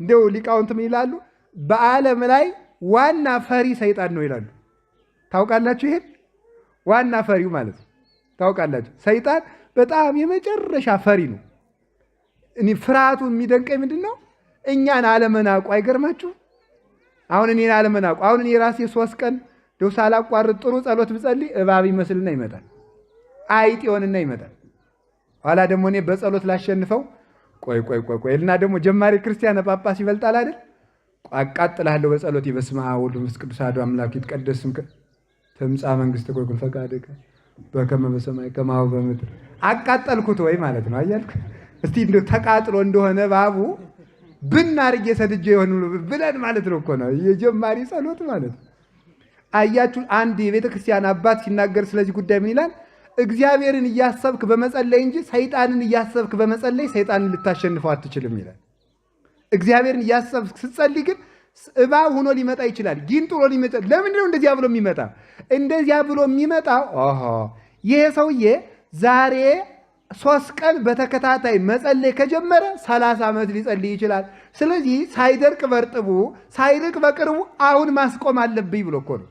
እንደው ሊቃውንት ምን ይላሉ? በዓለም ላይ ዋና ፈሪ ሰይጣን ነው ይላሉ። ታውቃላችሁ? ይሄን ዋና ፈሪው ማለት ነው። ታውቃላችሁ? ሰይጣን በጣም የመጨረሻ ፈሪ ነው። እኔ ፍርሃቱ የሚደንቀኝ ምንድን ነው? እኛን አለመናቁ አይገርማችሁ? አሁን እኔን አለመናቁ። አሁን እኔ ራሴ 3 ቀን እንደው ሳላቋርጥ ጥሩ ጸሎት ብጸልይ እባብ ይመስልና ይመጣል፣ አይጥ ይሆንና ይመጣል። ኋላ ደግሞ እኔ በጸሎት ላሸንፈው ቆይ ቆይ ቆይ ቆይ እና ደግሞ ጀማሪ ክርስቲያን ጳጳስ ይበልጣል አይደል? አቃጥልሃለሁ በጸሎት። በስመ አብ ወወልድ ወመንፈስ ቅዱስ አሐዱ አምላክ ይትቀደስ ስምከ ትምጻእ መንግሥትከ ወይኩን ፈቃድከ በከመ በሰማይ ከማሁ በምድር። አቃጠልኩት ወይ ማለት ነው። አያልኩ እስቲ እንደው ተቃጥሎ እንደሆነ እባቡ ብን አድርጌ ሰድጄ የሆን ብለን ማለት ነው እኮ ነው የጀማሪ ጸሎት ማለት ነው። አያችሁ፣ አንድ የቤተ ክርስቲያን አባት ሲናገር ስለዚህ ጉዳይ ምን ይላል? እግዚአብሔርን እያሰብክ በመጸለይ እንጂ ሰይጣንን እያሰብክ በመጸለይ ሰይጣንን ልታሸንፈው አትችልም ይላል። እግዚአብሔርን እያሰብክ ስትጸልይ ግን እባብ ሆኖ ሊመጣ ይችላል። ጊንጥ ሆኖ ሊመጣ። ለምንድን ነው እንደዚያ ብሎ የሚመጣ? እንደዚያ ብሎ የሚመጣው ኦሆ ይሄ ሰውዬ ዛሬ 3 ቀን በተከታታይ መጸለይ ከጀመረ 30 ዓመት ሊጸልይ ይችላል። ስለዚህ ሳይደርቅ በርጥቡ ሳይርቅ በቅርቡ አሁን ማስቆም አለብኝ ብሎ እኮ ነው።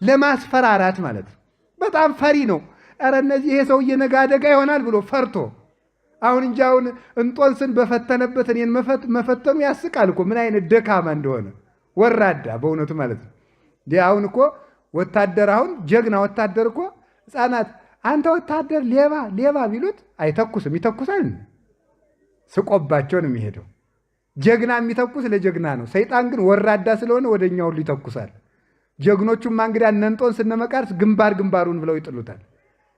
ለማስፈራራት ማለት ነው። በጣም ፈሪ ነው። ኧረ እነዚህ ይሄ ሰውዬ ነገ አደጋ ይሆናል ብሎ ፈርቶ አሁን እንጂ አሁን እንጦንስን በፈተነበት እኔን መፈተኑ ያስቃል እኮ፣ ምን አይነት ደካማ እንደሆነ፣ ወራዳ በእውነቱ ማለት ነው። እንዲህ አሁን እኮ ወታደር፣ አሁን ጀግና ወታደር እኮ ሕፃናት አንተ ወታደር ሌባ ሌባ ቢሉት አይተኩስም። ይተኩሳል? ስቆባቸው ነው የሚሄደው። ጀግና የሚተኩስ ለጀግና ነው። ሰይጣን ግን ወራዳ ስለሆነ ወደ እኛ ሁሉ ይተኩሳል። ጀግኖቹማ እንግዲህ እነ እንጦንስ እነ መቃርስ ግንባር ግንባሩን ብለው ይጥሉታል።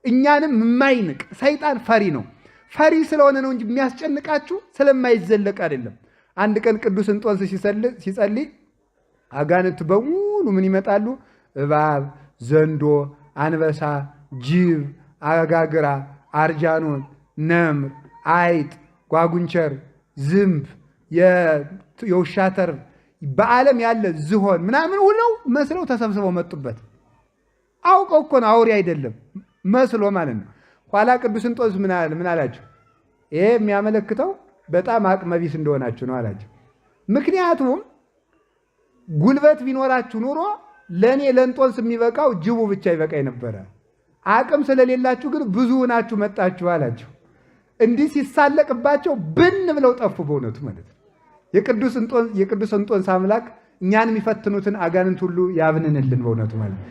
እኛንም የማይንቅ ሰይጣን ፈሪ ነው። ፈሪ ስለሆነ ነው እንጂ የሚያስጨንቃችሁ ስለማይዘለቅ አይደለም። አንድ ቀን ቅዱስ እንጦንስ ሲጸልይ አጋንንት በሙሉ ምን ይመጣሉ? እባብ፣ ዘንዶ፣ አንበሳ፣ ጅብ፣ አጋግራ፣ አርጃኖን፣ ነምር፣ አይጥ፣ ጓጉንቸር፣ ዝንብ፣ የውሻ ተርብ፣ በዓለም ያለ ዝሆን ምናምን ሁለው መስለው ተሰብስበው መጡበት። አውቀው እኮ ነው፣ አውሬ አይደለም፣ መስሎ ማለት ነው። ኋላ ቅዱስ እንጦንስ ምን አላቸው? ይሄ የሚያመለክተው በጣም አቅመቢስ እንደሆናችሁ ነው አላቸው። ምክንያቱም ጉልበት ቢኖራችሁ ኑሮ ለእኔ ለእንጦንስ የሚበቃው ጅቡ ብቻ ይበቃኝ ነበረ። አቅም ስለሌላችሁ ግን ብዙ ናችሁ መጣችሁ አላቸው። እንዲህ ሲሳለቅባቸው ብን ብለው ጠፉ። በእውነቱ ማለት ነው። የቅዱስ እንጦንስ አምላክ እኛን የሚፈትኑትን አጋንንት ሁሉ ያብንንልን በእውነቱ ማለት ነው።